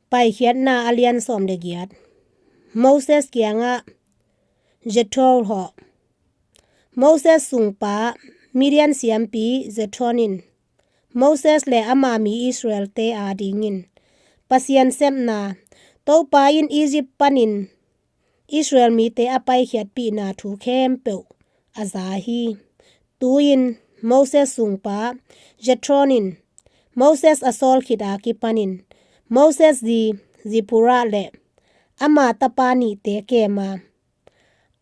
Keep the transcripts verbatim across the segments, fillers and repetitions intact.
Paikhiatna a lian sawm le giat. Moses kiangah Jethro hawh. Moses sungpa Midian siampi Jethro in Moses le ama mi Israel-te adingin Pasian sepna, Topa in Egypt panin Israel mite a paikhiatpihna thu khempeuh a za hi. Tu-in Moses sungpa Jethro in Moses a sawl khit a kipanin Moses zi Zipporah le ama tapa nihte kem a,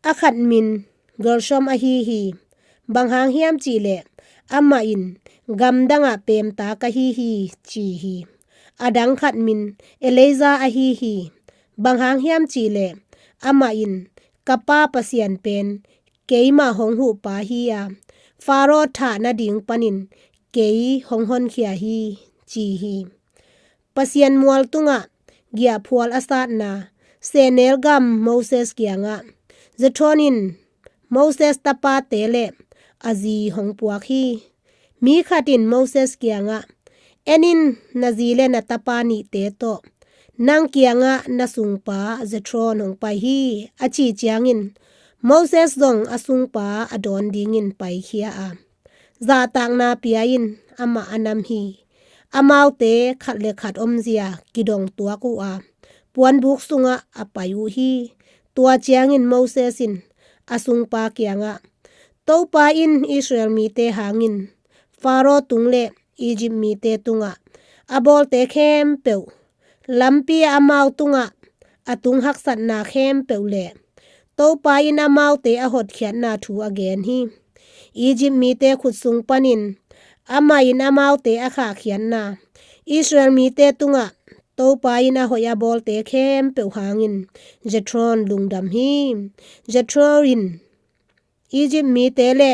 a khat min Gershom ahi hi. Bang hang hiam cih leh amah in gamdangah peemta ka hi hi, ci hi. A dang khat min Eleazar ahi hi. Bang hang hiam cih leh amah in ka pa Pasian pen keimah hong huhpa hi a, Faro thah nading panin kei hong honkhia hi, ci hi. Pasian mual tungah giahphual a satna sehnel gam Moses kiangah Jethro in Moses tapate le a zi hong puak hi. Mi khat in Moses kiangah, "En in, na zi le na tapa nihte tawh nang kiangah na sungpa Jethro hong pai hi," a cih ciangin Moses zong a sungpa a dawn dingin paikhia a, zahtakna pia in amah a nam hi. Amaute khat le khat omzia kidong tuak uh a, puanbuk sungah a pai uh hi. Tua ciangin Moses in a sungpa kiangah, "Topa in Israel mite hangin Faro tung le Egypt mite tungah a bawlte khempeuh, lampi amau tungah a tung haksatna khempeuh le Topa in amaute a hotkhiatna thu a gen hi. Egypt mite khut sung panin amah in amaute a khahkhiatna, Israel mite tungah Topa in a hoih a bawlte khempeuh hangin Jethro lungdam hi. Jethro in Egypt mite le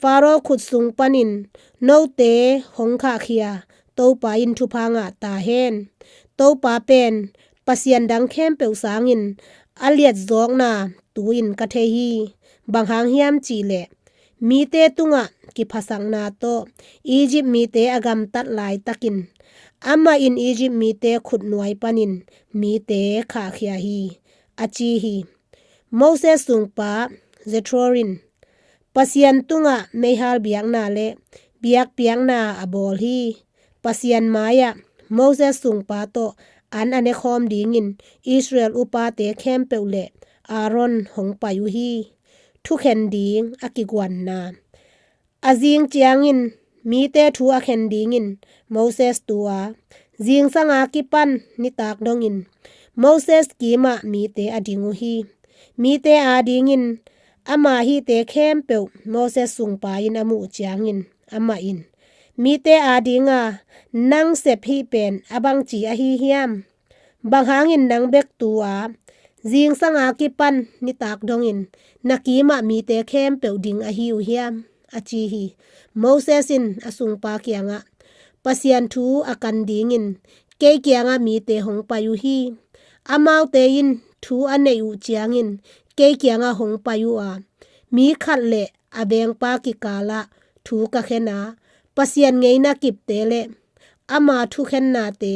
Faro khut sung panin note hong khahkhia Topa in thupha ngah ta hen. Topa pen pasian dang khempeuh sangin a liatzawkna tu-in ka thei hi. Bang hang hiam cih leh mite tungah kiphasakna tawh Egypt mite a gamtat laitakin amah in Egypt mite khutnuai panin mite khahkhia hi," a ci hi. Moses sungpa Jethro in Pasian tungah meihal biakna le biakpiakna a bawl hi. Pasian mai-ah Moses sungpa tawh an a nekhawm dingin Israel upate khempeuh le Aaron hong pai uh hi. Thukhen ding a kiguanna. A zing ciangin mite thu a khen dingin Moses tu a, zingsang a kipan nitak dongin Moses kimah mite a ding uh hi. Mite adingin ama hihte khempeuh Moses sungpa in a muh ciangin amah in, "Mite adinga nang sep hih pen a bangci ahi hiam? Bang hangin nang bek tu a, zingsang a kipan nitak dongin na kimah mite khempeuh ding ahi uh hiam?" a ci hi. Moses in a sungpa kiangah, "Pasian thu a kan dingin kei kiangah mite hong pai uh hi. Amaute in thu a neih uh ciangin kei kiangah hong pai uh a, mi khat le a vengpa kikalah thu ka khen a, Pasian ngeina kipte le ama thukhennate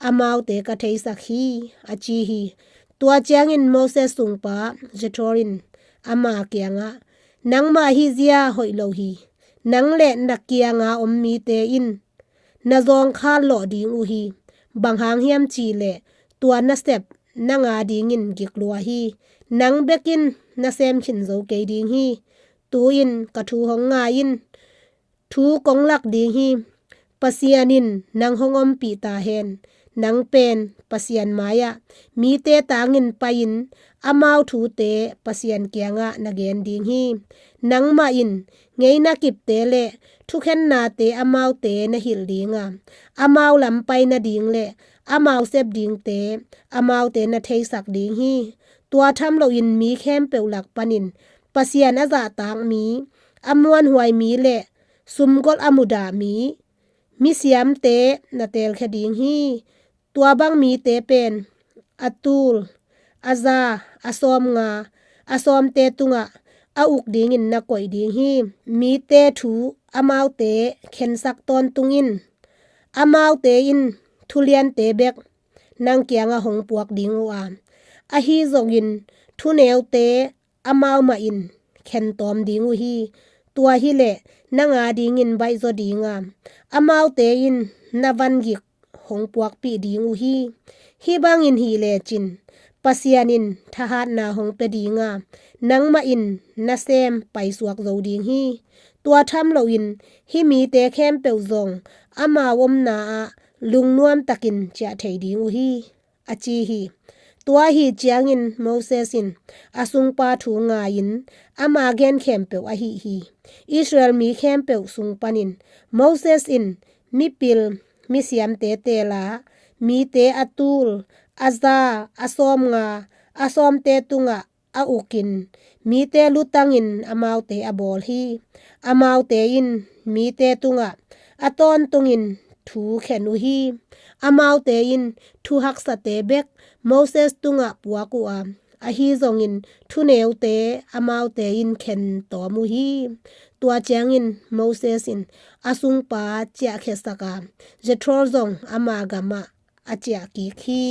amaute ka theisak hi," a ci hi. Tua ciangin Moses sungpa Jethro in ama kiangah, "Nangmah hih zia hoih lo hi. Nang le na kianga om mite in na zawngkhal lawh ding uh hi. Bang hang hiam cih leh tua na sep nang adingin gik lua hi. Nang bekin na sem khin zo kei ding hi. Tu-in ka thu hong ngai in, thu kong lak ding hi. Pasian in nang hong ompih ta hen. Nang pen Pasian mai-ah mite tangin pai-in amau thute Pasian kiangah na gen ding hi. Nangmah in ngeina kipte le thukhennate amaute na hilh ding a, amau lam pai nading le amau sep dingte amaute na theisak ding hi. Tua tham loin mi khempeuh lak panin Pasian a zahtak mi, a muanhuai mi le sumgolh a mudah mi, misiamte na teelkhia ding hi. Tua bang mite pen a tul, a za, a sawmnga, a sawmte tungah a uk dingin na koih ding hi. Mite thu amaute khensak tawntung in. Amaute in thuliante bek nang kiangah hong puak ding uh a, ahi zongin thuneute amau mah in khen tawm ding uh hi. Tua hileh nang adingin baihzaw ding a, amaute in na vangik hong puakpih ding uh hi. Hih bangin hih lecin Pasian in thahatna hong pia ding a, nangmah in nasem paisuak zo ding hi. Tua tham loin hih mite khempeuh zong amau omna ah lungnuam takin ciah thei ding uh hi, a ci hi. Tua ahi ciangin Moses in a sungpa thu ngai-in ama gen khempeuh a hih hi. Israel mi khempeuh sung panin Moses in mipil misiamte teel a, mite a tul, a za, a sawmnga, a sawmte tungah a ukin, mite lutangin amaute a bawl hi. Amaute in mite tungah a tawntungin thu khen uh hi. Amaute in thu haksate bek Moses tungah puak uh a, ahi zongin thuneute amaute in khen tawm uh hi. Tua ciangin Moses in a sungpa ciahkhiasak a, Jethro zong ama gamah a ciah kik hi.